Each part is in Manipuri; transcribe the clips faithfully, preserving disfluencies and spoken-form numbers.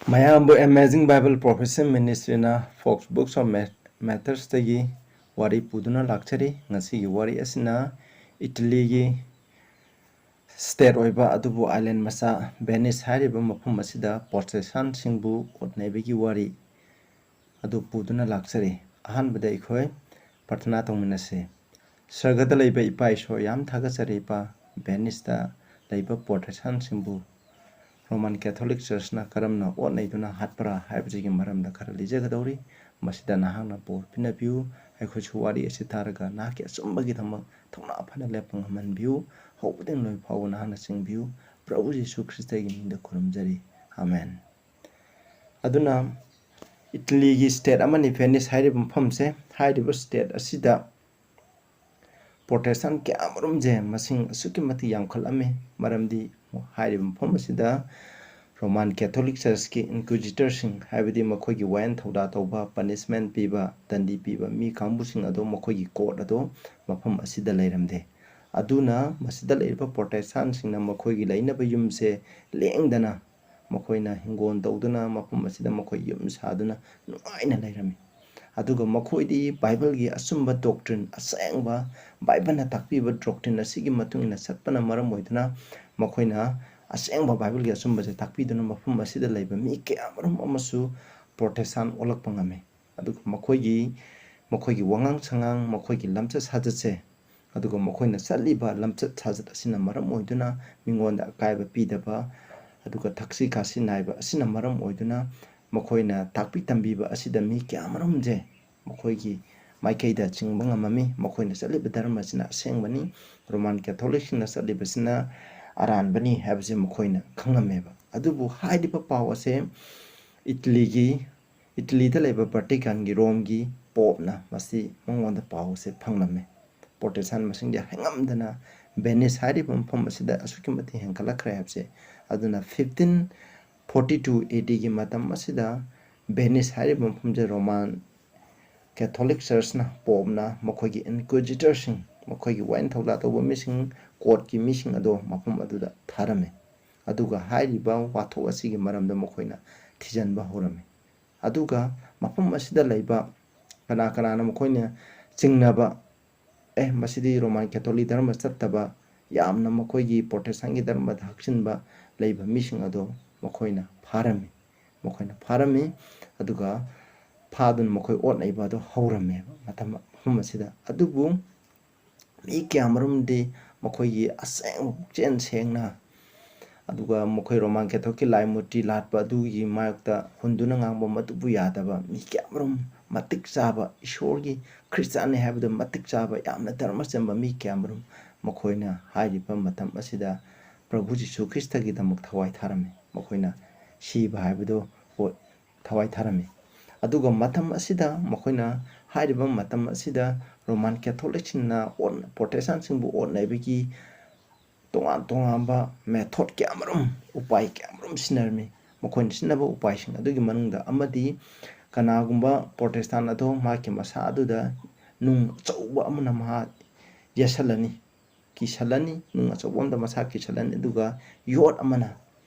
ꯃꯌꯥꯝꯕꯨ Amazing Bible Prophecy Ministryꯅ Fox Books of Martyrsꯇꯒꯤ ꯋꯥꯔꯤ ꯄꯨꯗꯨꯅ ꯂꯥꯛꯆꯔꯤ꯫ ꯉꯁꯤꯒꯤ ꯋꯥꯔꯤ ꯑꯁꯤꯅ ꯏꯇꯂꯤꯒꯤ state ꯑꯣꯏꯕ ꯑꯗꯨꯕꯨ island ꯃꯆꯥ Venice ꯍꯥꯏꯔꯤꯕ ꯃꯐꯝ ꯑꯁꯤꯗ Protestantꯁꯤꯡꯕꯨ ꯑꯣꯠ ꯅꯩꯕꯒꯤ ꯋꯥꯔꯤ ꯑꯗꯨ ꯄꯨꯗꯨꯅ ꯂꯥꯛꯆꯔꯤ꯫ ꯑꯍꯥꯟꯕꯗ ꯑꯩꯈꯣꯏ ꯄ꯭ꯔꯊꯅꯥ ꯇꯧꯃꯤꯟꯅꯁꯤ꯫ ꯁꯔꯒꯗ ꯂꯩꯕ ꯏꯄꯥ ꯏꯁꯣꯔ, ꯌꯥꯝ ꯊꯥꯒꯠꯆꯔꯤ ꯏꯄꯥ, Veniceꯇ ꯂꯩꯕ Protestantꯁꯤꯡꯕꯨ Roman Catholic Churchꯅ ꯀꯔꯝꯅ ꯑꯣꯠ ꯅꯩꯗꯨꯅ ꯍꯥꯠꯄ꯭ꯔꯥ ꯍꯥꯏꯕꯁꯤꯒꯤ ꯃꯔꯝꯗ ꯈꯔ ꯂꯤꯖꯒꯗꯧꯔꯤ꯫ ꯃꯁꯤꯗ ꯅꯍꯥꯛꯅ ꯕꯣꯔ ꯄꯤꯅꯕꯤꯌꯨ꯫ ꯑꯩꯈꯣꯏꯁꯨ ꯋꯥꯔꯤ ꯑꯁꯤ ꯇꯥꯔꯒ ꯅꯍꯥꯛꯀꯤ ꯑꯆꯨꯝꯕꯒꯤꯗꯃꯛ ꯊꯧꯅꯥ ꯐꯅ ꯂꯦꯞꯄ ꯉꯝꯍꯟꯕꯤꯌꯨ꯫ ꯍꯧꯕꯗꯒꯤ ꯂꯣꯏ ꯐꯥꯎꯕ ꯅꯍꯥꯛꯅ ꯆꯤꯡꯕꯤꯌꯨ꯫ ꯄ꯭ꯔꯚꯨ ꯖꯤꯁꯨ ꯈ꯭ꯔꯤꯁꯇꯒꯤ ꯃꯤꯡꯗ ꯈꯨꯔꯨꯝꯖꯔꯤ꯫ ꯑꯃꯦꯟ꯫ ꯑꯗꯨꯅ ꯏꯇꯂꯤꯒꯤ state ꯑꯃꯅꯤ Venice ꯍꯥꯏꯔꯤꯕ ꯃꯐꯝꯁꯦ꯫ ꯍꯥꯏꯔꯤꯕ state ꯑꯁꯤꯗ Protestant ꯀꯌꯥꯃꯔꯨꯝꯁꯦ ꯃꯁꯤꯡ ꯑꯁꯨꯛꯀꯤ ꯃꯇꯤꯛ ꯌꯥꯝꯈꯠꯂꯝꯃꯤ꯫ ꯃꯔꯝꯗꯤ ꯍꯥꯏꯔꯤꯕ ꯃꯐꯝ ꯑꯁꯤꯗ Roman Catholic Churchꯀꯤ inquisitorꯁꯤꯡ, ꯍꯥꯏꯕꯗꯤ ꯃꯈꯣꯏꯒꯤ ꯋꯥꯌꯦꯜ ꯊꯧꯗꯥ ꯇꯧꯕ, punishment ꯄꯤꯕ, ꯗꯟꯗꯤ ꯄꯤꯕ ꯃꯤ ꯀꯥꯡꯕꯨꯁꯤꯡ ꯑꯗꯣ, ꯃꯈꯣꯏꯒꯤ court ꯑꯗꯣ ꯃꯐꯝ ꯑꯁꯤꯗ ꯂꯩꯔꯝꯗꯦ꯫ ꯑꯗꯨꯅ ꯃꯁꯤꯗ ꯂꯩꯔꯤꯕ Protestantꯁꯤꯡꯅ ꯃꯈꯣꯏꯒꯤ ꯂꯩꯅꯕ ꯌꯨꯝꯁꯦ ꯂꯦꯡꯗꯅ ꯃꯈꯣꯏꯅ ꯍꯤꯡꯒꯣꯜ ꯇꯧꯗꯨꯅ ꯃꯐꯝ ꯑꯁꯤꯗ ꯃꯈꯣꯏ ꯌꯨꯝ ꯁꯥꯗꯨꯅ ꯅꯨꯡꯉꯥꯏꯅ ꯂꯩꯔꯝꯃꯤ꯫ ꯑꯗꯨꯒ ꯃꯈꯣꯏꯗꯤ Bibleꯒꯤ ꯑꯆꯨꯝꯕ doctrine, ꯑꯁꯦꯡꯕ Bibleꯅ ꯇꯥꯛꯄꯤꯕ doctrine ꯑꯁꯤꯒꯤ ꯃꯇꯨꯡ ꯏꯟꯅ ꯆꯠꯄꯅ ꯃꯔꯝ ꯑꯣꯏꯗꯨꯅ ꯃꯈꯣꯏꯅ ꯑꯁꯦꯡꯕ Bibleꯒꯤ ꯑꯆꯨꯝꯕꯁꯦ ꯇꯥꯛꯄꯤꯗꯨꯅ ꯃꯐꯝ ꯑꯁꯤꯗ ꯂꯩꯕ ꯃꯤ ꯀꯌꯥꯃꯔꯨꯝ ꯑꯃꯁꯨ Protestant ꯑꯣꯜꯂꯛꯄ ꯉꯝꯃꯤ꯫ ꯑꯗꯨꯒ ꯃꯈꯣꯏꯒꯤ, ꯃꯈꯣꯏꯒꯤ ꯋꯥꯉꯥꯡ ꯁꯉꯥꯡ, ꯃꯈꯣꯏꯒꯤ ꯂꯝꯆꯠ ꯁꯥꯖꯠꯁꯦ, ꯑꯗꯨꯒ ꯃꯈꯣꯏꯅ ꯆꯠꯂꯤꯕ ꯂꯝꯆꯠ ꯁꯥꯖꯠ ꯑꯁꯤꯅ ꯃꯔꯝ ꯑꯣꯏꯗꯨꯅ ꯃꯤꯉꯣꯟꯗ ꯑꯀꯥꯏꯕ ꯄꯤꯗꯕ, ꯑꯗꯨꯒ ꯊꯛꯁꯤ ꯈꯥꯁꯤ ꯅꯥꯏꯕ ꯑꯁꯤꯅ ꯃꯔꯝ ꯑꯣꯏꯗꯨꯅ ꯃꯈꯣꯏꯅ ꯇꯥꯛꯄꯤ ꯇꯝꯕꯤꯕ ꯑꯁꯤꯗ ꯃꯤ ꯀꯌꯥꯃꯔꯨꯝꯁꯦ ꯃꯈꯣꯏꯒꯤ ꯃꯥꯏꯀꯩꯗ ꯆꯤꯡꯕ ꯉꯝꯃꯝꯃꯤ꯫ ꯃꯈꯣꯏꯅ ꯆꯠꯂꯤꯕ ꯙꯔꯃ ꯑꯁꯤꯅ ꯑꯁꯦꯡꯕꯅꯤ, Roman Catholicꯁꯤꯡꯅ ꯆꯠꯂꯤꯕꯁꯤꯅ ꯑꯔꯥꯟꯕꯅꯤ ꯍꯥꯏꯕꯁꯤ ꯃꯈꯣꯏꯅ ꯈꯪꯉꯝꯃꯦꯕ꯫ ꯑꯗꯨꯕꯨ ꯍꯥꯏꯔꯤꯕ ꯄꯥꯎ ꯑꯁꯦ ꯏꯇꯂꯤꯒꯤ, ꯏꯇꯂꯤꯗ ꯂꯩꯕ Vaticanꯒꯤ, ꯔꯣꯝꯒꯤ ꯄꯣꯞꯅ ꯃꯁꯤ ꯃꯉꯣꯟꯗ ꯄꯥꯎ ꯑꯁꯦ ꯐꯪꯂꯝꯃꯤ꯫ Protestant ꯃꯁꯤꯡꯗꯤ ꯍꯦꯟꯉꯝꯗꯅ Venice ꯍꯥꯏꯔꯤꯕ ꯃꯐꯝ ꯑꯁꯤꯗ ꯑꯁꯨꯛꯀꯤ ꯃꯇꯤꯛ ꯍꯦꯟꯒꯠꯂꯛꯈ꯭ꯔꯦ ꯍꯥꯏꯕꯁꯦ꯫ ꯑꯗꯨꯅ fifteen forty two ADꯒꯤ ꯃꯇꯝ ꯑꯁꯤꯗ Venice ꯍꯥꯏꯔꯤꯕ ꯃꯐꯝꯁꯦ Roman Catholic Churchꯅ, ꯄꯣꯞꯅ ꯃꯈꯣꯏꯒꯤ inquisitorꯁꯤꯡ, ꯃꯈꯣꯏꯒꯤ ꯋꯥꯌꯦꯜ ꯊꯧꯗꯥ ꯇꯧꯕ ꯃꯤꯁꯤꯡ, courtꯀꯤ ꯃꯤꯁꯤꯡ ꯑꯗꯣ ꯃꯐꯝ ꯑꯗꯨꯗ ꯊꯥꯔꯝꯃꯤ꯫ ꯑꯗꯨꯒ ꯍꯥꯏꯔꯤꯕ ꯋꯥꯊꯣꯛ ꯑꯁꯤꯒꯤ ꯃꯔꯝꯗ ꯃꯈꯣꯏꯅ ꯊꯤꯖꯤꯟꯕ ꯍꯧꯔꯝꯃꯤ꯫ ꯑꯗꯨꯒ ꯃꯐꯝ ꯑꯁꯤꯗ ꯂꯩꯕ ꯀꯅꯥ ꯀꯅꯥꯅ ꯃꯈꯣꯏꯅ ꯆꯤꯡꯅꯕ, ꯑꯦ, ꯃꯁꯤꯗꯤ ꯔꯣꯃꯥꯟ ꯀꯦꯊꯣꯂꯤꯛ ꯙꯔꯃ ꯆꯠꯇꯕ, ꯌꯥꯝꯅ ꯃꯈꯣꯏꯒꯤ ꯄ꯭ꯔꯣꯇꯦꯁꯇꯥꯟꯒꯤ ꯙꯔꯃꯗ ꯍꯛꯆꯤꯟꯕ ꯂꯩꯕ ꯃꯤꯁꯤꯡ ꯑꯗꯣ ꯃꯈꯣꯏꯅ ꯐꯥꯔꯝꯃꯤ꯫ ꯃꯈꯣꯏꯅ ꯐꯥꯔꯝꯃꯤ꯫ ꯑꯗꯨꯒ ꯐꯥꯗꯨꯅ ꯃꯈꯣꯏ ꯑꯣꯠ ꯅꯩꯕ ꯑꯗꯨ ꯍꯧꯔꯝꯃꯦꯕ ꯃꯇꯝ, ꯃꯐꯝ ꯑꯁꯤꯗ꯫ ꯑꯗꯨꯕꯨ ꯃꯤ ꯀꯌꯥꯃꯔꯨꯝꯗꯤ ꯃꯈꯣꯏꯒꯤ ꯑꯁꯦꯡꯕ ꯄꯨꯛꯆꯦꯜ ꯁꯦꯡꯅ, ꯑꯗꯨꯒ ꯃꯈꯣꯏ ꯔꯣꯃꯥꯟ ꯀꯦꯊꯣꯂꯤꯛꯀꯤ ꯂꯥꯏ ꯃꯨꯔꯇꯤ ꯂꯥꯠꯄ ꯑꯗꯨꯒꯤ ꯃꯥꯌꯣꯛꯇ ꯍꯨꯟꯗꯨꯅ ꯉꯥꯡꯕ ꯃꯗꯨꯕꯨ ꯌꯥꯗꯕ ꯃꯤ ꯀꯌꯥꯃꯔꯨꯝ, ꯃꯇꯤꯛ ꯆꯥꯕ, ꯏꯁꯣꯔꯒꯤ ꯈ꯭ꯔꯤꯁꯇꯥꯟꯅꯤ ꯍꯥꯏꯕꯗ ꯃꯇꯤꯛ ꯆꯥꯕ, ꯌꯥꯝꯅ ꯙꯔꯃ ꯆꯝꯕ ꯃꯤ ꯀꯌꯥꯃꯔꯨꯝ ꯃꯈꯣꯏꯅ ꯍꯥꯏꯔꯤꯕ ꯃꯇꯝ ꯑꯁꯤꯗ ꯄ꯭ꯔꯚꯨ ꯖꯤꯁꯨ ꯈ꯭ꯔꯤꯁꯇꯒꯤꯗꯃꯛ ꯊꯋꯥꯏ ꯊꯥꯔꯝꯃꯤ꯫ ꯃꯈꯣꯏꯅ ꯁꯤꯕ ꯍꯥꯏꯕꯗꯨ ꯊꯋꯥꯏ ꯊꯥꯔꯝꯃꯤ꯫ ꯑꯗꯨꯒ ꯃꯇꯝ ꯑꯁꯤꯗ ꯃꯈꯣꯏꯅ, ꯍꯥꯏꯔꯤꯕ ꯃꯇꯝ ꯑꯁꯤꯗ ꯔꯣꯃꯥꯟ ꯀꯦꯊꯣꯂꯤꯛꯁꯤꯡꯅ ꯑꯣꯠ-, ꯄ꯭ꯔꯣꯇꯦꯁꯇꯥꯟꯁꯤꯡꯕꯨ ꯑꯣꯠꯅꯕꯒꯤ ꯇꯣꯉꯥꯟ ꯇꯣꯉꯥꯟꯕ ꯃꯦꯊꯣꯠ ꯀꯌꯥꯃꯔꯨꯝ, ꯎꯄꯥꯏ ꯀꯌꯥꯃꯔꯨꯝ ꯁꯤꯖꯤꯟꯅꯔꯝꯃꯤ꯫ ꯃꯈꯣꯏꯅ ꯁꯤꯖꯤꯟꯅꯕ ꯎꯄꯥꯏꯁꯤꯡ ꯑꯗꯨꯒꯤ ꯃꯅꯨꯡꯗ ꯑꯃꯗꯤ ꯀꯅꯥꯒꯨꯝꯕ ꯄ꯭ꯔꯣꯇꯦꯁꯇꯥꯟ ꯑꯗꯣ ꯃꯍꯥꯛꯀꯤ ꯃꯁꯥ ꯑꯗꯨꯗ ꯅꯨꯡ ꯑꯆꯧꯕ ꯑꯃꯅ ꯃꯍꯥꯛ ꯌꯦꯠꯁꯜꯂꯅꯤ, ꯀꯤꯁꯜꯂꯅꯤ, ꯅꯨꯡ ꯑꯆꯧꯕ ꯑꯃꯗ ꯃꯁꯥ ꯀꯤꯁꯜꯂꯅꯤ, ꯑꯗꯨꯒ ꯌꯣꯠ ꯑꯃꯅ,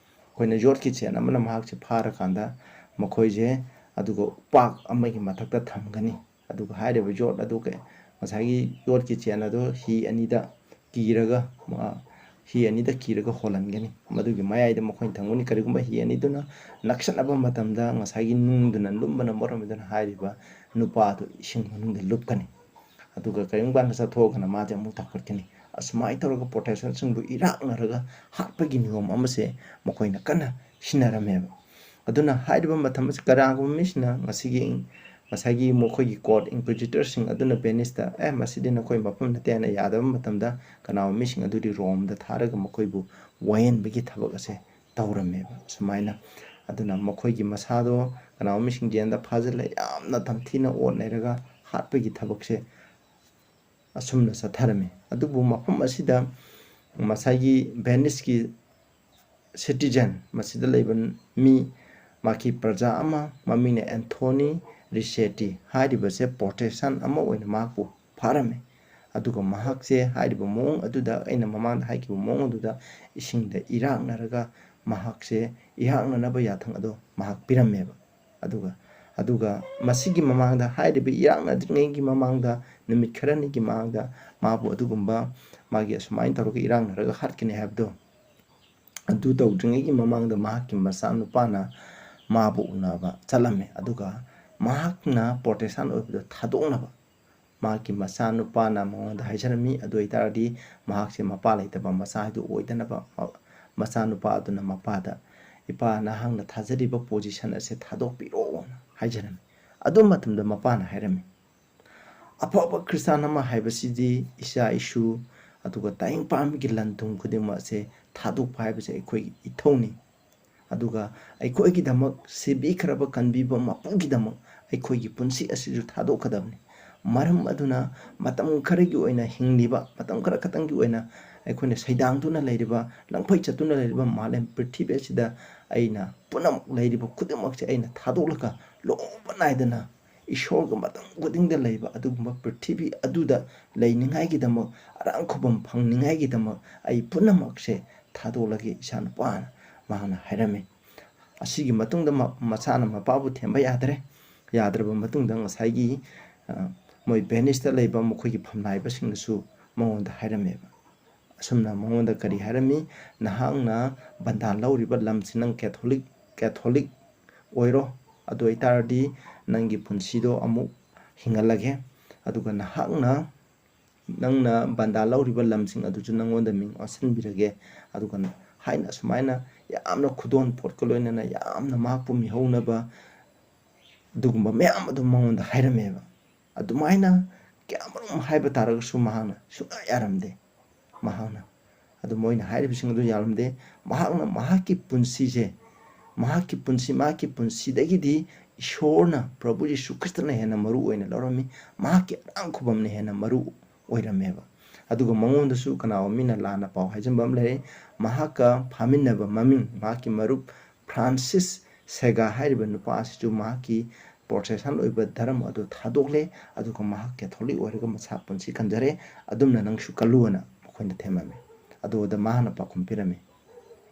ꯑꯩꯈꯣꯏꯅ ꯌꯣꯠꯀꯤ ꯆꯦꯟ ꯑꯃꯅ ꯃꯍꯥꯛꯁꯦ ꯐꯥꯔꯀꯥꯟꯗ ꯃꯈꯣꯏꯁꯦ ꯑꯗꯨꯒ ꯎꯄꯥꯛ ꯑꯃꯒꯤ ꯃꯊꯛꯇ ꯊꯝꯒꯅꯤ꯫ ꯑꯗꯨꯒ ꯍꯥꯏꯔꯤꯕ ꯌꯣꯠ ꯑꯗꯨ ꯀꯩ-, ꯉꯁꯥꯏꯒꯤ ꯌꯣꯠꯀꯤ ꯆꯦꯟ ꯑꯗꯨ ꯍꯤ ꯑꯅꯤꯗ ꯀꯤꯔꯒ, ꯑ, ꯍꯤ ꯑꯅꯤꯗ ꯀꯤꯔꯒ ꯍꯣꯜꯍꯟꯒꯅꯤ꯫ ꯃꯗꯨꯒꯤ ꯃꯌꯥꯏꯗ ꯃꯈꯣꯏꯅ ꯊꯝꯒꯅꯤ꯫ ꯀꯔꯤꯒꯨꯝꯕ ꯍꯤ ꯑꯅꯤꯗꯨꯅ ꯅꯛꯁꯟꯅꯕ ꯃꯇꯝꯗ ꯉꯁꯥꯏꯒꯤ ꯅꯨꯡꯗꯨꯅ ꯂꯨꯝꯕꯅ ꯃꯔꯝ ꯑꯣꯏꯗꯨꯅ ꯍꯥꯏꯔꯤꯕ ꯅꯨꯄꯥ ꯑꯗꯨ ꯏꯁꯤꯡ ꯃꯅꯨꯡꯗ ꯂꯨꯞꯀꯅꯤ꯫ ꯑꯗꯨꯒ ꯀꯔꯤꯒꯨꯝꯕ ꯀꯥꯟꯗ ꯆꯠꯊꯣꯛꯑꯒꯅ ꯃꯥꯁꯦ ꯑꯃꯨꯛ ꯇꯥꯎꯈꯠꯀꯅꯤ꯫ ꯑꯁꯨꯃꯥꯏꯅ ꯇꯧꯔꯒ ꯄ꯭ꯔꯣꯇꯦꯁꯇꯥꯟꯁꯤꯡꯕꯨ ꯏꯔꯥꯛꯅꯔꯒ ꯍꯥꯠꯄꯒꯤ ꯅꯤꯌꯣꯝ ꯑꯃꯁꯦ ꯃꯈꯣꯏꯅ ꯀꯟꯅ ꯁꯤꯟꯅꯔꯝꯃꯦꯕ꯫ ꯑꯗꯨꯅ ꯍꯥꯏꯔꯤꯕ ꯃꯇꯝ ꯑꯁꯤ ꯀꯅꯥꯒꯨꯝꯕ ꯃꯤꯁꯤꯅ ꯉꯁꯤꯒꯤ, ꯉꯁꯥꯏꯒꯤ ꯃꯈꯣꯏꯒꯤ ꯀꯣꯔꯠ ꯏꯟꯀ꯭ꯋꯤꯖꯤꯇꯔꯁꯤꯡ ꯑꯗꯨꯅ ꯚꯦꯅꯤꯁꯇ, "ꯑꯦ, ꯃꯁꯤꯗꯤ ꯅꯈꯣꯏ ꯃꯐꯝ ꯅꯠꯇꯦ" ꯍꯥꯏꯅ ꯌꯥꯗꯕ ꯃꯇꯝꯗ ꯀꯅꯥꯒꯨꯝꯕ ꯃꯤꯁꯤꯡ ꯑꯗꯨꯗꯤ ꯔꯣꯝꯗ ꯊꯥꯔꯒ ꯃꯈꯣꯏꯕꯨ ꯋꯥꯌꯦꯟꯕꯒꯤ ꯊꯕꯛ ꯑꯁꯦ ꯇꯧꯔꯝꯃꯦꯕ꯫ ꯁꯨꯃꯥꯏꯅ ꯑꯗꯨꯅ ꯃꯈꯣꯏꯒꯤ ꯃꯁꯥꯗꯣ ꯀꯅꯥꯒꯨꯝꯕ ꯃꯤꯁꯤꯡ ꯖꯦꯜꯗ ꯐꯥꯖꯤꯜꯂ ꯌꯥꯝꯅ ꯇꯝꯊꯤꯅ ꯑꯣꯠꯅꯔꯒ ꯍꯥꯠꯄꯒꯤ ꯊꯕꯛꯁꯦ ꯑꯁꯨꯝꯅ ꯆꯠꯊꯔꯝꯃꯤ꯫ ꯑꯗꯨꯕꯨ ꯃꯐꯝ ꯑꯁꯤꯗ ꯉꯁꯥꯏꯒꯤ ꯚꯦꯅꯤꯁꯀꯤ ꯁꯤꯇꯤꯖꯟ, ꯃꯁꯤꯗ ꯂꯩꯕ ꯃꯤ, ꯃꯍꯥꯛꯀꯤ ꯄ꯭ꯔꯖꯥ ꯑꯃ, ꯃꯃꯤꯡꯅ ꯑꯦꯟꯊꯣꯅꯤ ꯔꯤꯁꯦꯇꯤ ꯍꯥꯏꯔꯤꯕꯁꯦ ꯄ꯭ꯔꯣꯇꯦꯁꯇꯥꯟ ꯑꯃ ꯑꯣꯏꯅ ꯃꯍꯥꯛꯄꯨ ꯐꯥꯔꯝꯃꯤ꯫ ꯑꯗꯨꯒ ꯃꯍꯥꯛꯁꯦ ꯍꯥꯏꯔꯤꯕ ꯃꯑꯣꯡ ꯑꯗꯨꯗ, ꯑꯩꯅ ꯃꯃꯥꯡꯗ ꯍꯥꯏꯈꯤꯕ ꯃꯑꯣꯡ ꯑꯗꯨꯗ ꯏꯁꯤꯡꯗ ꯏꯔꯥꯛꯅꯔꯒ ꯃꯍꯥꯛꯁꯦ ꯏꯔꯥꯛꯅꯅꯕ ꯌꯥꯊꯪ ꯑꯗꯣ ꯃꯍꯥꯛ ꯄꯤꯔꯝꯃꯦꯕ꯫ ꯑꯗꯨꯒ ꯑꯗꯨꯒ ꯃꯁꯤꯒꯤ ꯃꯃꯥꯡꯗ, ꯍꯥꯏꯔꯤꯕ ꯏꯔꯥꯛꯅꯗ꯭ꯔꯤꯉꯩꯒꯤ ꯃꯃꯥꯡꯗ, ꯅꯨꯃꯤꯠ ꯈꯔꯅꯤꯒꯤ ꯃꯃꯥꯡꯗ ꯃꯥꯕꯨ ꯑꯗꯨꯒꯨꯝꯕ ꯃꯥꯒꯤ ꯑꯁꯨꯃꯥꯏꯅ ꯇꯧꯔꯒ ꯏꯔꯥꯛꯅꯔꯒ ꯍꯥꯠꯀꯅꯤ ꯍꯥꯏꯕꯗꯣ, ꯑꯗꯨ ꯇꯧꯗ꯭ꯔꯤꯉꯩꯒꯤ ꯃꯃꯥꯡꯗ ꯃꯍꯥꯛꯀꯤ ꯃꯆꯥꯅꯨꯄꯥꯅ ꯃꯥꯕꯨ ꯎꯅꯕ ꯆꯠꯂꯝꯃꯦ꯫ ꯑꯗꯨꯒ ꯃꯍꯥꯛꯅ ꯄ꯭ꯔꯣꯇꯦꯁꯇꯥꯟ ꯑꯣꯏꯕꯗꯣ ꯊꯥꯗꯣꯛꯅꯕ ꯃꯍꯥꯛꯀꯤ ꯃꯆꯥꯅꯨꯄꯥꯅ ꯃꯉꯣꯟꯗ ꯍꯥꯏꯖꯔꯝꯃꯤ꯫ ꯑꯗꯨ ꯑꯣꯏꯇꯥꯔꯗꯤ ꯃꯍꯥꯛꯁꯦ ꯃꯄꯥ ꯂꯩꯇꯕ ꯃꯆꯥ ꯍꯥꯏꯗꯨ ꯑꯣꯏꯗꯅꯕ, ꯃ-, ꯃꯆꯥꯅꯨꯄꯥ ꯑꯗꯨꯅ ꯃꯄꯥꯗ, "ꯏꯄꯥ, ꯅꯍꯥꯛꯅ ꯊꯥꯖꯔꯤꯕ ꯄꯣꯖꯤꯁꯟ ꯑꯁꯦ ꯊꯥꯗꯣꯛꯄꯤꯔꯣꯅ" ꯍꯥꯏꯖꯔꯝꯃꯤ꯫ ꯑꯗꯨ ꯃꯇꯝꯗ ꯃꯄꯥꯅ ꯍꯥꯏꯔꯝꯃꯤ, "ꯑꯐꯕ ꯈ꯭ꯔꯤꯁꯇꯥꯟ ꯑꯃ ꯍꯥꯏꯕꯁꯤꯗꯤ ꯏꯆꯥ ꯏꯁꯨ, ꯑꯗꯨꯒ ꯇꯥꯏꯕꯪ ꯄꯥꯟꯕꯒꯤ ꯂꯟ ꯊꯨꯝ ꯈꯨꯗꯤꯡꯃꯛ ꯑꯁꯦ ꯊꯥꯗꯣꯛꯄ ꯍꯥꯏꯕꯁꯦ ꯑꯩꯈꯣꯏꯒꯤ ꯏꯊꯧꯅꯤ꯫ ꯑꯗꯨꯒ ꯑꯩꯈꯣꯏꯒꯤꯗꯃꯛ ꯁꯤꯕꯤꯈ꯭ꯔꯕ ꯀꯟꯕꯤꯕ ꯃꯄꯨꯒꯤꯗꯃꯛ ꯑꯩꯈꯣꯏꯒꯤ ꯄꯨꯟꯁꯤ ꯑꯁꯤꯁꯨ ꯊꯥꯗꯣꯛꯀꯗꯕꯅꯤ꯫ ꯃꯔꯝ ꯑꯗꯨꯅ ꯃꯇꯝ ꯈꯔꯒꯤ ꯑꯣꯏꯅ ꯍꯤꯡꯂꯤꯕ, ꯃꯇꯝ ꯈꯔ ꯈꯛꯇꯪꯒꯤ ꯑꯣꯏꯅ ꯑꯩꯈꯣꯏꯅ ꯁꯩꯗꯥꯡꯗꯨꯅ ꯂꯩꯔꯤꯕ, ꯂꯪꯐꯩ ꯆꯠꯇꯨꯅ ꯂꯩꯔꯤꯕ ꯃꯥꯂꯦꯝ ꯄ꯭ꯔꯤꯊꯤꯕꯤ ꯑꯁꯤꯗ ꯑꯩꯅ ꯄꯨꯝꯅꯃꯛ ꯂꯩꯔꯤꯕ ꯈꯨꯗꯤꯡꯃꯛꯁꯦ ꯑꯩꯅ ꯊꯥꯗꯣꯛꯂꯒ ꯂꯣꯝꯕ ꯅꯥꯏꯗꯅ ꯏꯁꯣꯔꯒ ꯃꯇꯝ ꯈꯨꯗꯤꯡꯗ ꯂꯩꯕ ꯑꯗꯨꯒꯨꯝꯕ ꯄ꯭ꯔꯤꯊꯤꯕꯤ ꯑꯗꯨꯗ ꯂꯩꯅꯤꯡꯉꯥꯏꯒꯤꯗꯃꯛ, ꯑꯔꯥꯝ ꯈꯨꯕꯝ ꯐꯪꯅꯤꯡꯉꯥꯏꯒꯤꯗꯃꯛ ꯑꯩ ꯄꯨꯝꯅꯃꯛꯁꯦ ꯊꯥꯗꯣꯛꯂꯒꯦ ꯏꯆꯥꯅꯨꯄꯥꯅ" ꯃꯍꯥꯛꯅ ꯍꯥꯏꯔꯝꯃꯤ꯫ ꯑꯁꯤꯒꯤ ꯃꯇꯨꯡꯗ ꯃ-, ꯃꯆꯥꯅ ꯃꯄꯥꯕꯨ ꯊꯦꯝꯕ ꯌꯥꯗ꯭ꯔꯦ꯫ ꯌꯥꯗ꯭ꯔꯕ ꯃꯇꯨꯡꯗ ꯉꯁꯥꯏꯒꯤ, ꯑ, ꯃꯣꯏ ꯚꯦꯅꯤꯁꯇ ꯂꯩꯕ ꯃꯈꯣꯏꯒꯤ ꯐꯝꯅꯥꯏꯕꯁꯤꯡꯅꯁꯨ ꯃꯉꯣꯟꯗ ꯍꯥꯏꯔꯝꯃꯦꯕ꯫ ꯑꯁꯨꯝꯅ ꯃꯉꯣꯟꯗ ꯀꯔꯤ ꯍꯥꯏꯔꯝꯃꯤ? "ꯅꯍꯥꯛꯅ ꯕꯟꯗꯥꯟ ꯂꯧꯔꯤꯕ ꯂꯝꯁꯤ ꯅꯪ ꯀꯦꯊꯣꯂꯤꯛ, ꯀꯦꯊꯣꯂꯤꯛ ꯑꯣꯏꯔꯣ꯫ ꯑꯗꯨ ꯑꯣꯏꯇꯥꯔꯗꯤ ꯅꯪꯒꯤ ꯄꯨꯟꯁꯤꯗꯣ ꯑꯃꯨꯛ ꯍꯤꯡꯍꯜꯂꯒꯦ꯫ ꯑꯗꯨꯒ ꯅꯍꯥꯛꯅ, ꯅꯪꯅ ꯕꯟꯗꯥꯟ ꯂꯧꯔꯤꯕ ꯂꯝꯁꯤꯡ ꯑꯗꯨꯁꯨ ꯅꯪꯉꯣꯟꯗ ꯃꯤꯡ ꯑꯣꯟꯁꯤꯟꯕꯤꯔꯒꯦ"꯫ ꯑꯗꯨꯒ ꯍꯥꯏꯅ ꯑꯁꯨꯃꯥꯏꯅ ꯌꯥꯝꯅ ꯈꯨꯗꯣꯜ ꯄꯣꯠꯀ ꯂꯣꯏꯅꯅ ꯌꯥꯝꯅ ꯃꯍꯥꯛꯄꯨ ꯃꯤꯍꯧꯅꯕ ꯑꯗꯨꯒꯨꯝꯕ ꯃꯌꯥꯝ ꯑꯗꯨ ꯃꯉꯣꯟꯗ ꯍꯥꯏꯔꯝꯃꯦꯕ꯫ ꯑꯗꯨꯃꯥꯏꯅ ꯀꯌꯥꯃꯔꯨꯝ ꯍꯥꯏꯕ ꯇꯥꯔꯒꯁꯨ ꯃꯍꯥꯛꯅ ꯁꯨꯡꯌꯥ ꯌꯥꯔꯝꯗꯦ꯫ ꯃꯍꯥꯛꯅ ꯑꯗꯨ ꯃꯣꯏꯅ ꯍꯥꯏꯔꯤꯕꯁꯤꯡ ꯑꯗꯨ ꯌꯥꯔꯝꯗꯦ꯫ ꯃꯍꯥꯛꯅ ꯃꯍꯥꯛꯀꯤ ꯄꯨꯟꯁꯤꯁꯦ, ꯃꯍꯥꯛꯀꯤ ꯄꯨꯟꯁꯤ, ꯃꯍꯥꯛꯀꯤ ꯄꯨꯟꯁꯤꯗꯒꯤꯗꯤ ꯏꯁꯣꯔꯅ, ꯄ꯭ꯔꯚꯨ ꯌꯤꯁꯨ ꯈ꯭ꯔꯤꯁꯇꯅ ꯍꯦꯟꯅ ꯃꯔꯨ ꯑꯣꯏꯅ ꯂꯧꯔꯝꯃꯤ꯫ ꯃꯍꯥꯛꯀꯤ ꯑꯔꯥꯝ ꯈꯨꯕꯝꯅ ꯍꯦꯟꯅ ꯃꯔꯨ ꯑꯣꯏꯔꯝꯃꯦꯕ꯫ ꯑꯗꯨꯒ ꯃꯉꯣꯟꯗꯁꯨ ꯀꯅꯥꯒꯨꯝꯕ ꯃꯤꯅ ꯂꯥꯟꯅ ꯄꯥꯎ ꯍꯥꯏꯖꯟꯕ ꯑꯃ ꯂꯩꯔꯦ꯫ ꯃꯍꯥꯛꯀ ꯐꯥꯃꯤꯟꯅꯕ ꯃꯃꯤꯡ, ꯃꯍꯥꯛꯀꯤ ꯃꯔꯨꯞ ꯐ꯭ꯔꯥꯟꯁꯤꯁ ꯁꯦꯒꯥ ꯍꯥꯏꯔꯤꯕ ꯅꯨꯄꯥ ꯑꯁꯤꯁꯨ ꯃꯍꯥꯛꯀꯤ ꯄ꯭ꯔꯣꯇꯦꯁꯇꯥꯟ ꯑꯣꯏꯕ ꯙꯔꯃ ꯑꯗꯨ ꯊꯥꯗꯣꯛꯂꯦ, ꯑꯗꯨꯒ ꯃꯍꯥꯛ ꯀꯦꯊꯣꯂꯤꯛ ꯑꯣꯏꯔꯒ ꯃꯁꯥ ꯄꯨꯟꯁꯤ ꯀꯟꯖꯔꯦ꯫ ꯑꯗꯨꯝꯅ ꯅꯪꯁꯨ ꯀꯜꯂꯨꯑꯅ ꯃꯈꯣꯏꯅ ꯊꯦꯝꯃꯝꯃꯤ꯫ ꯑꯗꯨꯗ ꯃꯍꯥꯛꯅ ꯄꯥꯎꯈꯨꯝ ꯄꯤꯔꯝꯃꯤ,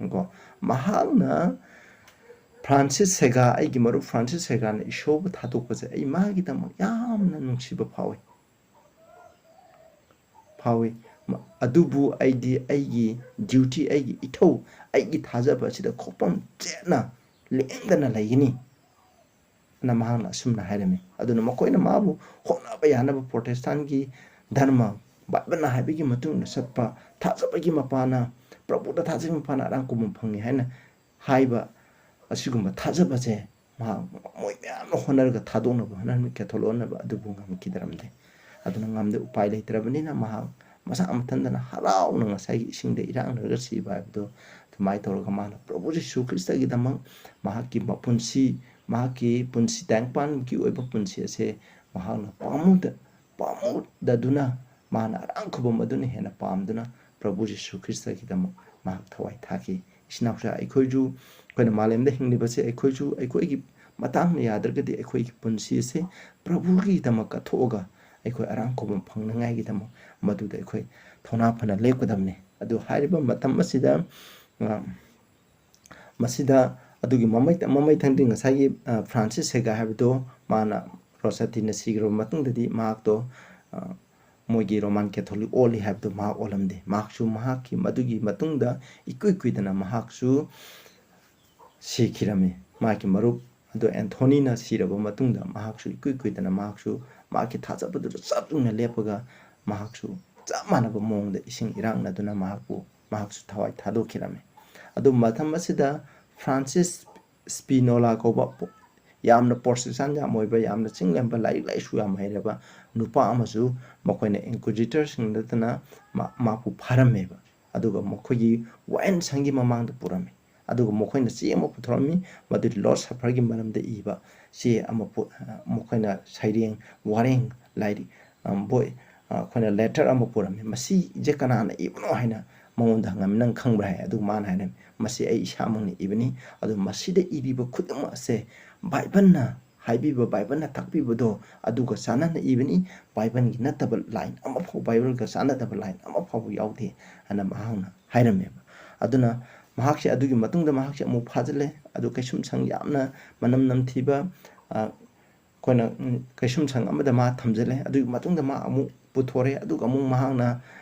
ꯀꯣ꯫ ꯃꯍꯥꯛꯅ, ꯐ꯭ꯔꯥꯟꯁꯤꯁ ꯁꯦꯒꯥ, ꯑꯩꯒꯤ ꯃꯔꯨꯞ ꯐ꯭ꯔꯥꯟꯁꯤꯁ ꯁꯦꯒꯥꯅ ꯏꯁꯣꯕꯨ ꯊꯥꯗꯣꯛꯄꯁꯦ ꯑꯩ ꯃꯥꯒꯤꯗꯃꯛ ꯌꯥꯝꯅ ꯅꯨꯡꯁꯤꯕ ꯐꯥꯎꯏ꯫ ꯐꯥꯎꯏ꯫ ꯃ-, ꯑꯗꯨꯕꯨ ꯑꯩꯗꯤ ꯑꯩꯒꯤ duty, ꯑꯩꯒꯤ ꯏꯊꯧ, ꯑꯩꯒꯤ ꯊꯥꯖꯕ ꯑꯁꯤꯗ ꯈꯣꯡꯐꯝ ꯆꯦꯠꯅ ꯂꯦꯡꯗꯅ ꯂꯩꯒꯅꯤ ꯑꯅ ꯃꯍꯥꯛꯅ ꯑꯁꯨꯝꯅ ꯍꯥꯏꯔꯝꯃꯤ꯫ ꯑꯗꯨꯅ ꯃꯈꯣꯏꯅ ꯃꯥꯕꯨ ꯍꯣꯠꯅꯕ ꯌꯥꯅꯕ ꯄ꯭ꯔꯣꯇꯦꯁꯇꯥꯟꯒꯤ ꯙꯔꯃ, ꯕꯥꯏꯕꯜꯅ ꯍꯥꯏꯕꯒꯤ ꯃꯇꯨꯡ ꯏꯟꯅ ꯆꯠꯄ, ꯊꯥꯖꯕꯒꯤ ꯃꯄꯥꯅ, ꯄ꯭ꯔꯚꯨꯗ ꯊꯥꯖꯕꯒꯤ ꯃꯄꯥꯅ ꯑꯔꯥꯡ ꯀꯨꯝꯕ ꯐꯪꯉꯤ ꯍꯥꯏꯅ ꯍꯥꯏꯕ ꯑꯁꯤꯒꯨꯝꯕ ꯊꯥꯖꯕꯁꯦ ꯃꯍꯥꯛ ꯃꯣꯏ ꯃꯌꯥꯝꯅ ꯍꯣꯠꯅꯔꯒ ꯊꯥꯗꯣꯛꯅꯕ ꯍꯣꯠꯅꯔꯝꯃꯤ, ꯀꯦꯊꯣꯛꯂꯣꯟꯅꯕ, ꯑꯗꯨꯕꯨ ꯉꯝꯈꯤꯗꯔꯝꯗꯦ꯫ ꯑꯗꯨꯅ ꯉꯝꯗꯦ, ꯎꯄꯥꯏ ꯂꯩꯇ꯭ꯔꯕꯅꯤꯅ ꯃꯍꯥꯛ ꯃꯁꯥ ꯃꯊꯟꯇꯅ ꯍꯔꯥꯎꯅ ꯉꯁꯥꯏꯒꯤ ꯏꯁꯤꯡꯗ ꯏꯔꯥꯛꯅꯔꯒ ꯁꯤꯕ ꯍꯥꯏꯕꯗꯣ ꯑꯗꯨꯃꯥꯏꯅ ꯇꯧꯔꯒ ꯃꯥꯅ ꯄ꯭ꯔꯚꯨ ꯖꯤꯁꯨ ꯈ꯭ꯔꯤꯁꯇꯒꯤꯗꯃꯛ ꯃꯍꯥꯛꯀꯤ ꯃꯄꯨꯟꯁꯤ, ꯃꯍꯥꯛꯀꯤ ꯄꯨꯟꯁꯤ, ꯇꯥꯏꯕꯪꯄꯥꯟꯒꯤ ꯑꯣꯏꯕ ꯄꯨꯟꯁꯤ ꯑꯁꯦ ꯃꯍꯥꯛꯅ ꯄꯥꯝꯃꯨꯗ-, ꯄꯥꯝꯃꯨꯗꯗꯨꯅ ꯃꯥꯅ ꯑꯔꯥꯡ ꯈꯨꯕꯝ ꯑꯗꯨꯅ ꯍꯦꯟꯅ ꯄꯥꯝꯗꯨꯅ ꯄ꯭ꯔꯚꯨ ꯖꯤꯁꯨ ꯈ꯭ꯔꯤꯁꯇꯒꯤꯗꯃꯛ ꯃꯍꯥꯛ ꯊꯋꯥꯏ ꯊꯥꯈꯤ꯫ ꯏꯆꯤꯟ ꯏꯅꯥꯎꯁꯥ, ꯑꯩꯈꯣꯏꯁꯨ, ꯑꯩꯈꯣꯏꯅ ꯃꯥꯂꯦꯝꯗ ꯍꯤꯡꯂꯤꯕꯁꯦ ꯑꯩꯈꯣꯏꯁꯨ ꯑꯩꯈꯣꯏꯒꯤ ꯃꯇꯥꯡꯅ ꯌꯥꯗ꯭ꯔꯒꯗꯤ ꯑꯩꯈꯣꯏꯒꯤ ꯄꯨꯟꯁꯤ ꯑꯁꯦ ꯄ꯭ꯔꯚꯨꯒꯤꯗꯃꯛ ꯀꯠꯊꯣꯛꯑꯒ ꯑꯩꯈꯣꯏ ꯑꯔꯥꯡ ꯈꯨꯕꯝ ꯐꯪꯅꯉꯥꯏꯒꯤꯗꯃꯛ ꯃꯗꯨꯗ ꯑꯩꯈꯣꯏ ꯊꯧꯅꯥ ꯐꯅ ꯂꯦꯞꯀꯗꯕꯅꯤ꯫ ꯑꯗꯨ ꯍꯥꯏꯔꯤꯕ ꯃꯇꯝ ꯑꯁꯤꯗ, ꯑ, ꯃꯁꯤꯗ ꯑꯗꯨꯒꯤ ꯃꯃꯩ, ꯃꯃꯩ ꯊꯪꯗꯤ ꯉꯁꯥꯏꯒꯤ, ꯑ, ꯐ꯭ꯔꯥꯟꯁꯤꯁ ꯁꯦꯒꯥ ꯍꯥꯏꯕꯗꯣ ꯃꯥꯅ ꯔꯣꯁꯥꯇꯤꯅ ꯁꯤꯈ꯭ꯔꯕ ꯃꯇꯨꯡꯗꯗꯤ ꯃꯍꯥꯛꯇꯣ, ꯑ, ꯃꯣꯏꯒꯤ ꯔꯣꯃꯥꯟ ꯀꯦꯊꯣꯂꯤꯛ ꯑꯣꯜꯂꯤ ꯍꯥꯏꯕꯗꯣ ꯃꯍꯥꯛ ꯑꯣꯜꯂꯝꯗꯦ꯫ ꯃꯍꯥꯛꯁꯨ ꯃꯍꯥꯛꯀꯤ ꯃꯗꯨꯒꯤ ꯃꯇꯨꯡꯗ ꯏꯀꯨꯏ ꯀꯨꯏꯗꯅ ꯃꯍꯥꯛꯁꯨ ꯁꯤꯈꯤꯔꯝꯃꯤ꯫ ꯃꯍꯥꯛꯀꯤ ꯃꯔꯨꯞ ꯑꯗꯨ ꯑꯦꯟꯊꯣꯅꯤꯅ ꯁꯤꯔꯕ ꯃꯇꯨꯡꯗ ꯃꯍꯥꯛꯁꯨ ꯏꯀꯨꯏ ꯀꯨꯏꯗꯅ ꯃꯍꯥꯛꯁꯨ ꯃꯍꯥꯛꯀꯤ ꯊꯥꯖꯕꯗꯨꯗ ꯆꯞ ꯌꯨꯡꯅ ꯂꯦꯞꯄꯒ ꯃꯍꯥꯛꯁꯨ ꯆꯞ ꯃꯥꯟꯅꯕ ꯃꯑꯣꯡꯗ ꯏꯁꯤꯡ ꯏꯔꯥꯛꯅꯗꯨꯅ ꯃꯍꯥꯛꯄꯨ, ꯃꯍꯥꯛꯁꯨ ꯊꯋꯥꯏ ꯊꯥꯗꯣꯛꯈꯤꯔꯝꯃꯤ꯫ ꯑꯗꯨ ꯃꯇꯝ ꯑꯁꯤꯗ ꯐ꯭ꯔꯥꯟꯁꯤꯁ ꯁ꯭ꯄꯤꯅꯣꯂꯥ ꯀꯧꯕ ꯄꯣ-, ꯌꯥꯝꯅ ꯄ꯭ꯔꯣꯇꯦꯁꯇꯥꯟ ꯌꯥꯝ ꯑꯣꯏꯕ, ꯌꯥꯝꯅ ꯆꯤꯡꯂꯦꯝꯕ, ꯂꯥꯏꯔꯤꯛ ꯂꯥꯏꯁꯨ ꯌꯥꯝ ꯍꯩꯔꯕ ꯅꯨꯄꯥ ꯑꯃꯁꯨ ꯃꯈꯣꯏꯅ ꯏꯟꯀ꯭ꯋꯤꯖꯤꯇꯔꯁꯤꯡ ꯅꯠꯇꯅ ꯃꯥ-, ꯃꯍꯥꯛꯄꯨ ꯐꯥꯔꯝꯃꯦꯕ꯫ ꯑꯗꯨꯒ ꯃꯈꯣꯏꯒꯤ ꯋꯥꯌꯦꯜ ꯁꯪꯒꯤ ꯃꯃꯥꯡꯗ ꯄꯨꯔꯝꯃꯤ꯫ ꯑꯗꯨꯒ ꯃꯈꯣꯏꯅ ꯆꯦ ꯑꯃ ꯄꯨꯊꯣꯔꯝꯃꯤ, ꯃꯗꯨꯗꯤ ꯂꯣꯔꯗ ꯁꯐꯔꯒꯤ ꯃꯔꯝꯗ ꯏꯕ ꯆꯦ ꯑꯃ ꯄꯨ-, ꯑ, ꯃꯈꯣꯏꯅ ꯁꯩꯔꯦꯡ, ꯋꯥꯔꯦꯡ, ꯂꯥꯏꯔꯤꯛ, ꯑ, ꯕꯣꯏ, ꯑ, ꯑꯩꯈꯣꯏꯅ ꯂꯦꯇꯔ ꯑꯃ ꯄꯨꯔꯝꯃꯤ꯫ "ꯃꯁꯤꯁꯦ ꯀꯅꯥꯅ ꯏꯕꯅꯣ?" ꯍꯥꯏꯅ ꯃꯉꯣꯟꯗ ꯍꯪꯉꯝꯃꯤ꯫ "ꯅꯪ ꯈꯪꯕ꯭ꯔꯥ?" ꯍꯥꯏ꯫ ꯑꯗꯨꯒ ꯃꯥꯅ ꯍꯥꯏꯔꯝꯃꯤ, "ꯃꯁꯤ ꯑꯩ ꯏꯁꯥꯃꯛꯅ ꯏꯕꯅꯤ꯫ ꯑꯗꯨ ꯃꯁꯤꯗ ꯏꯔꯤꯕ ꯈꯨꯗꯤꯡꯃꯛ ꯑꯁꯦ ꯕꯥꯏꯕꯜꯅ ꯍꯥꯏꯕꯤꯕ, ꯕꯥꯏꯕꯜꯅ ꯇꯥꯛꯄꯤꯕꯗꯣ ꯑꯗꯨꯒ ꯆꯥꯟꯅꯅ ꯏꯕꯅꯤ꯫ ꯕꯥꯏꯕꯜꯒꯤ ꯅꯠꯇꯕ ꯂꯥꯏꯟ ꯑꯃꯐꯥꯎ, ꯕꯥꯏꯕꯜꯒ ꯆꯥꯟꯅꯗꯕ ꯂꯥꯏꯟ ꯑꯃꯐꯥꯎꯕ ꯌꯥꯎꯗꯦ" ꯍꯥꯏꯅ ꯃꯍꯥꯛꯅ ꯍꯥꯏꯔꯝꯃꯦꯕ꯫ ꯑꯗꯨꯅ ꯃꯍꯥꯛꯁꯦ ꯑꯗꯨꯒꯤ ꯃꯇꯨꯡꯗ ꯃꯍꯥꯛꯁꯦ ꯑꯃꯨꯛ ꯐꯥꯖꯤꯜꯂꯦ꯫ ꯑꯗꯨ ꯀꯩꯁꯨꯝꯁꯪ ꯌꯥꯝꯅ ꯃꯅꯝ ꯅꯝꯊꯤꯕ, ꯑ, ꯑꯩꯈꯣꯏꯅ, ꯎꯝ, ꯀꯩꯁꯨꯝꯁꯪ ꯑꯃꯗ ꯃꯥ ꯊꯝꯖꯤꯜꯂꯦ꯫ ꯑꯗꯨꯒꯤ ꯃꯇꯨꯡꯗ ꯃꯥ ꯑꯃꯨꯛ ꯄꯨꯊꯣꯔꯛꯑꯦ꯫ ꯑꯗꯨꯒ ꯑꯃꯨꯛ ꯃꯍꯥꯛꯅ,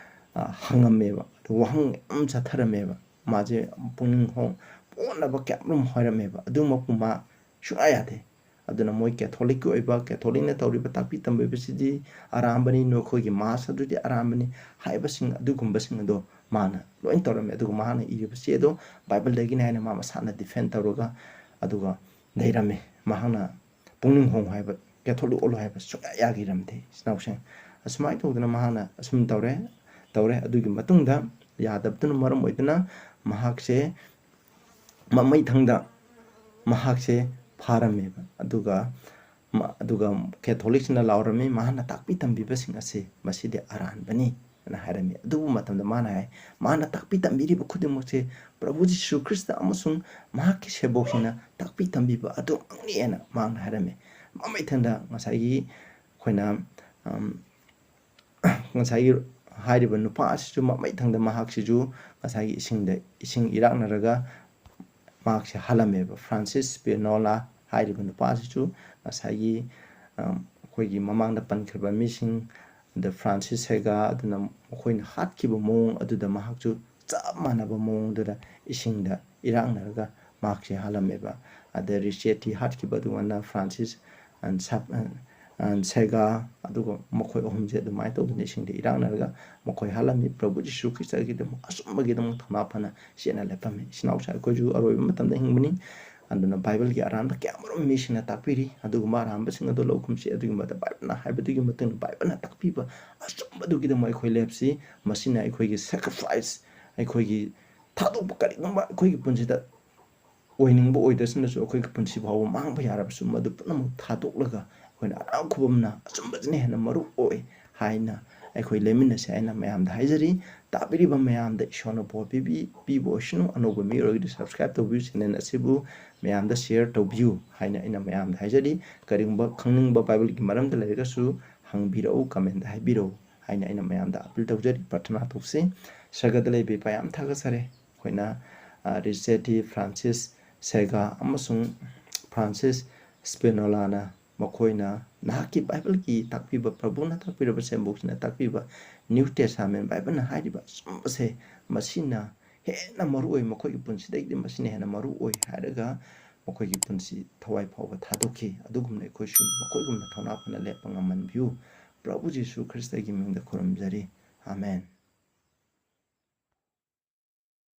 ꯑ, ꯍꯪꯉꯝꯃꯦꯕ꯫ ꯑꯗꯨ ꯋꯥꯍꯪ ꯌꯥꯝ ꯆꯠꯊꯔꯝꯃꯦꯕ꯫ ꯃꯥꯁꯦ ꯄꯨꯛꯅꯤꯡ ꯍꯣꯡ-, ꯄꯣꯛꯅꯕ ꯀꯌꯥꯃꯔꯨꯝ ꯍꯥꯏꯔꯝꯃꯦꯕ꯫ ꯑꯗꯨꯃꯛꯄꯨ ꯃꯥ ꯁꯨꯡꯌꯥ ꯌꯥꯗꯦ꯫ ꯑꯗꯨꯅ ꯃꯣꯏ ꯀꯦꯊꯣꯂꯤꯛꯀꯤ ꯑꯣꯏꯕ, ꯀꯦꯊꯣꯂꯤꯛꯅ ꯇꯧꯔꯤꯕ ꯇꯥꯛꯄꯤ ꯇꯝꯕꯤꯕꯁꯤꯗꯤ ꯑꯔꯥꯟꯕꯅꯤ, ꯅꯈꯣꯏꯒꯤ ꯃꯥꯁ ꯑꯗꯨꯗꯤ ꯑꯔꯥꯟꯕꯅꯤ ꯍꯥꯏꯕꯁꯤꯡ ꯑꯗꯨꯒꯨꯝꯕꯁꯤꯡ ꯑꯗꯣ ꯃꯥꯅ ꯂꯣꯏ ꯇꯧꯔꯝꯃꯦ꯫ ꯑꯗꯨꯒ ꯃꯍꯥꯛꯅ ꯏꯔꯤꯕ ꯆꯦ ꯑꯗꯣ ꯕꯥꯏꯕꯜꯗꯒꯤꯅꯤ ꯍꯥꯏꯅ ꯃꯥ ꯃꯁꯥꯅ ꯗꯤꯐꯦꯟ ꯇꯧꯔꯒ ꯑꯗꯨꯒ ꯂꯩꯔꯝꯃꯦ꯫ ꯃꯍꯥꯛꯅ ꯄꯨꯛꯅꯤꯡ ꯍꯣꯡꯉꯨ ꯍꯥꯏꯕ, ꯀꯦꯊꯣꯂꯤꯛ ꯑꯣꯜꯂꯨ ꯍꯥꯏꯕ ꯁꯨꯡꯌꯥ ꯌꯥꯈꯤꯔꯝꯗꯦ, ꯏꯆꯤꯟ ꯏꯅꯥꯎꯁꯤꯡ꯫ ꯑꯁꯨꯃꯥꯏꯅ ꯇꯧꯗꯅ ꯃꯍꯥꯛꯅ ꯑꯁꯨꯝ ꯇꯧꯔꯦ, ꯇꯧꯔꯦ꯫ ꯑꯗꯨꯒꯤ ꯃꯇꯨꯡꯗ ꯌꯥꯗꯕꯗꯨꯅ ꯃꯔꯝ ꯑꯣꯏꯗꯨꯅ ꯃꯍꯥꯛꯁꯦ ꯃꯃꯩꯊꯪꯗ ꯃꯍꯥꯛꯁꯦ ꯐꯥꯔꯝꯃꯦꯕ꯫ ꯑꯗꯨꯒ ꯃ-, ꯑꯗꯨꯒ ꯀꯦꯊꯣꯂꯤꯛꯁꯤꯡꯅ ꯂꯥꯎꯔꯝꯃꯤ, "ꯃꯍꯥꯛꯅ ꯇꯥꯛꯄꯤ ꯇꯝꯕꯤꯕꯁꯤꯡ ꯑꯁꯤ ꯃꯁꯤꯗꯤ ꯑꯔꯥꯟꯕꯅꯤ" ꯍꯥꯏꯅ ꯍꯥꯏꯔꯝꯃꯤ꯫ ꯑꯗꯨꯕꯨ ꯃꯇꯝꯗ ꯃꯥꯅ ꯍꯥꯏ, "ꯃꯥꯅ ꯇꯥꯛꯄꯤ ꯇꯝꯕꯤꯔꯤꯕ ꯈꯨꯗꯤꯡꯃꯛꯁꯦ ꯄ꯭ꯔꯚꯨ ꯖꯤꯁꯨ ꯈ꯭ꯔꯤꯁꯇ ꯑꯃꯁꯨꯡ ꯃꯍꯥꯛꯀꯤ ꯁꯦꯕꯣꯛꯁꯤꯡꯅ ꯇꯥꯛꯄꯤ ꯇꯝꯕꯤꯕ ꯑꯗꯨꯃꯛꯅꯤ" ꯍꯥꯏꯅ ꯃꯍꯥꯛꯅ ꯍꯥꯏꯔꯝꯃꯤ꯫ ꯃꯃꯩꯊꯪꯗ ꯉꯁꯥꯏꯒꯤ ꯑꯩꯈꯣꯏꯅ, ꯑꯝ, ꯉꯁꯥꯏꯒꯤ ꯍꯥꯏꯔꯤꯕ ꯅꯨꯄꯥ ꯑꯁꯤꯁꯨ ꯃꯃꯩꯊꯪꯗ ꯃꯍꯥꯛꯁꯤꯁꯨ ꯉꯁꯥꯏꯒꯤ ꯏꯁꯤꯡꯗ, ꯏꯁꯤꯡ ꯏꯔꯥꯛꯅꯔꯒ ꯃꯍꯥꯛꯁꯦ ꯍꯥꯜꯂꯝꯃꯦꯕ꯫ ꯐ꯭ꯔꯥꯟꯁꯤꯁ ꯁ꯭ꯄꯤꯅꯣꯂꯥ ꯍꯥꯏꯔꯤꯕ ꯅꯨꯄꯥ ꯑꯁꯤꯁꯨ ꯉꯁꯥꯏꯒꯤ, ꯑ, ꯑꯩꯈꯣꯏꯒꯤ ꯃꯃꯥꯡꯗ ꯄꯟꯈ꯭ꯔꯕ ꯃꯤꯁꯤꯡ, ꯑꯗ ꯐ꯭ꯔꯥꯟꯁꯤꯁ ꯁꯦꯒꯥ ꯑꯗꯨꯅ ꯃꯈꯣꯏꯅ ꯍꯥꯠꯈꯤꯕ ꯃꯑꯣꯡ ꯑꯗꯨꯗ ꯃꯍꯥꯛꯁꯨ ꯆꯞ ꯃꯥꯟꯅꯕ ꯃꯑꯣꯡꯗꯨꯗ ꯏꯁꯤꯡꯗ ꯏꯔꯥꯛꯅꯔꯒ ꯃꯍꯥꯛꯁꯦ ꯍꯥꯜꯂꯝꯃꯦꯕ꯫ ꯑꯗ ꯔꯤꯆꯦꯇꯤ ꯍꯥꯠꯈꯤꯕ ꯑꯗꯨꯃꯥꯏꯅ ꯐ꯭ꯔꯥꯟꯁꯤꯁ ꯑꯟ ꯁꯥꯞ-, ꯑꯟ, ꯑꯟ ꯁꯦꯒꯥ, ꯑꯗꯨꯒ ꯃꯈꯣꯏ ꯑꯍꯨꯝꯁꯦ ꯑꯗꯨꯃꯥꯏꯅ ꯇꯧꯗꯅ ꯏꯁꯤꯡꯗ ꯏꯔꯥꯛꯅꯔꯒ ꯃꯈꯣꯏ ꯍꯥꯠꯂꯝꯃꯤ꯫ ꯄ꯭ꯔꯚꯨ ꯖꯤꯁꯨ ꯈ꯭ꯔꯤꯁꯇꯒꯤꯗꯃꯛ ꯑꯆꯨꯝꯕꯒꯤꯗꯃꯛ ꯊꯧꯅꯥ ꯐꯅ ꯆꯦꯠꯅ ꯂꯦꯞꯄꯝꯃꯤ꯫ ꯏꯆꯤꯟ ꯏꯅꯥꯎꯁꯦ, ꯑꯩꯈꯣꯏꯁꯨ ꯑꯔꯣꯏꯕ ꯃꯇꯝꯗ ꯍꯤꯡꯕꯅꯤ꯫ ꯑꯗꯨꯅ ꯕꯥꯏꯕꯜꯒꯤ ꯑꯔꯥꯟꯕ ꯀꯌꯥ ꯑꯃꯔꯣꯝ ꯃꯤꯁꯤꯡꯅ ꯇꯥꯛꯄꯤꯔꯤ꯫ ꯑꯗꯨꯒꯨꯝꯕ ꯑꯔꯥꯟꯕꯁꯤꯡ ꯑꯗꯨ ꯂꯧꯈꯨꯝꯁꯤ꯫ ꯑꯗꯨꯒꯤ ꯃꯇꯝꯗ ꯕꯥꯏꯕꯜꯅ ꯍꯥꯏꯕꯗꯨꯒꯤ ꯃꯇꯨꯡ ꯏꯟꯅ ꯕꯥꯏꯕꯜꯅ ꯇꯥꯛꯄꯤꯕ ꯑꯆꯨꯝꯕꯗꯨꯒꯤꯗꯃꯛ ꯑꯩꯈꯣꯏ ꯂꯦꯞꯁꯤ꯫ ꯃꯁꯤꯅ ꯑꯩꯈꯣꯏꯒꯤ ꯁꯦꯀ꯭ꯔꯤꯐꯥꯏꯁ, ꯑꯩꯈꯣꯏꯒꯤ ꯊꯥꯗꯣꯛꯄ, ꯀꯔꯤꯒꯨꯝꯕ ꯑꯩꯈꯣꯏꯒꯤ ꯄꯨꯟꯁꯤꯗ ꯑꯣꯏꯅꯤꯡꯕ ꯑꯣꯏꯗ꯭ꯔꯁꯨ ꯑꯩꯈꯣꯏꯒꯤ ꯄꯨꯟꯁꯤ ꯐꯥꯎꯕ ꯃꯥꯡꯕ ꯌꯥꯔꯕꯁꯨ ꯃꯗꯨ ꯄꯨꯝꯅꯃꯛ ꯊꯥꯗꯣꯛꯂꯒ ꯑꯩꯈꯣꯏꯅ ꯑꯔꯥꯞ ꯈꯨꯕꯝꯅ ꯑꯆꯨꯝꯕꯁꯤꯅ ꯍꯦꯟꯅ ꯃꯔꯨ ꯑꯣꯏ ꯍꯥꯏꯅ ꯑꯩꯈꯣꯏ ꯂꯩꯃꯤꯟꯅꯁꯤ ꯍꯥꯏꯅ ꯃꯌꯥꯝꯗ ꯍꯥꯏꯖꯔꯤ꯫ ꯇꯥꯕꯤꯔꯤꯕ ꯃꯌꯥꯝꯗ ꯏꯁꯣꯔꯅ ꯕꯣꯔ ꯄꯤꯕꯤ-, ꯄꯤꯕ ꯑꯣꯏꯁꯅꯨ꯫ ꯑꯅꯧꯕ ꯃꯤ ꯑꯣꯏꯔꯒꯗꯤ subscribe ꯇꯧꯕꯤꯌꯨ, channel ꯑꯁꯤꯕꯨ ꯃꯌꯥꯝꯗ share ꯇꯧꯕꯤꯌꯨ ꯍꯥꯏꯅ ꯑꯩꯅ ꯃꯌꯥꯝꯗ ꯍꯥꯏꯖꯔꯤ꯫ ꯀꯔꯤꯒꯨꯝꯕ ꯈꯪꯅꯤꯡꯕ ꯕꯥꯏꯕꯜꯒꯤ ꯃꯔꯝꯗ ꯂꯩꯔꯒꯁꯨ ꯍꯪꯕꯤꯔꯛꯎ, comment ꯍꯥꯏꯕꯤꯔꯛꯎ ꯍꯥꯏꯅ ꯑꯩꯅ ꯃꯌꯥꯝꯗ appeal ꯇꯧꯖꯔꯤ꯫ ꯄ꯭ꯔꯊꯅꯥ ꯇꯧꯁꯤ꯫ ꯁꯔꯒꯗ ꯂꯩꯕ ꯏꯄꯥ, ꯌꯥꯝ ꯊꯥꯒꯠꯆꯔꯦ꯫ ꯑꯩꯈꯣꯏꯅ, ꯑ, ꯔꯤꯆꯦꯇꯤ, ꯐ꯭ꯔꯥꯟꯁꯤꯁ ꯁꯦꯒꯥ ꯑꯃꯁꯨꯡ ꯐ꯭ꯔꯥꯟꯁꯤꯁ ꯁ꯭ꯄꯤꯅꯣꯂꯥꯅ, ꯃꯈꯣꯏꯅ ꯅꯍꯥꯛꯀꯤ ꯕꯥꯏꯕꯜꯒꯤ ꯇꯥꯛꯄꯤꯕ, ꯄ꯭ꯔꯚꯨꯅ ꯇꯥꯛꯄꯤꯔꯕ, ꯁꯦꯝꯕꯣꯛꯁꯤꯅ ꯇꯥꯛꯄꯤꯕ ꯅ꯭ꯌꯨ ꯇꯦꯁꯇꯥꯃꯦꯟ ꯕꯥꯏꯕꯜꯅ ꯍꯥꯏꯔꯤꯕ ꯑꯆꯨꯝꯕꯁꯦ, ꯃꯁꯤꯅ ꯍꯦꯟꯅ ꯃꯔꯨ ꯑꯣꯏ, ꯃꯈꯣꯏꯒꯤ ꯄꯨꯟꯁꯤꯗꯒꯤꯗꯤ ꯃꯁꯤꯅ ꯍꯦꯟꯅ ꯃꯔꯨ ꯑꯣꯏ ꯍꯥꯏꯔꯒ ꯃꯈꯣꯏꯒꯤ ꯄꯨꯟꯁꯤ ꯊꯋꯥꯏ ꯐꯥꯎꯕ ꯊꯥꯗꯣꯛꯈꯤ꯫ ꯑꯗꯨꯒꯨꯝꯅ ꯑꯩꯈꯣꯏꯁꯨ ꯃꯈꯣꯏꯒꯨꯝꯅ ꯊꯧꯅꯥ ꯐꯅ ꯂꯦꯞꯄ ꯉꯝꯍꯟꯕꯤꯌꯨ꯫ ꯄ꯭ꯔꯚꯨ ꯖꯤꯁꯨ ꯈ꯭ꯔꯤꯁꯇꯒꯤ ꯃꯤꯡꯗ ꯈꯨꯔꯨꯝꯖꯔꯤ꯫ ꯑꯥꯃꯦꯟ꯫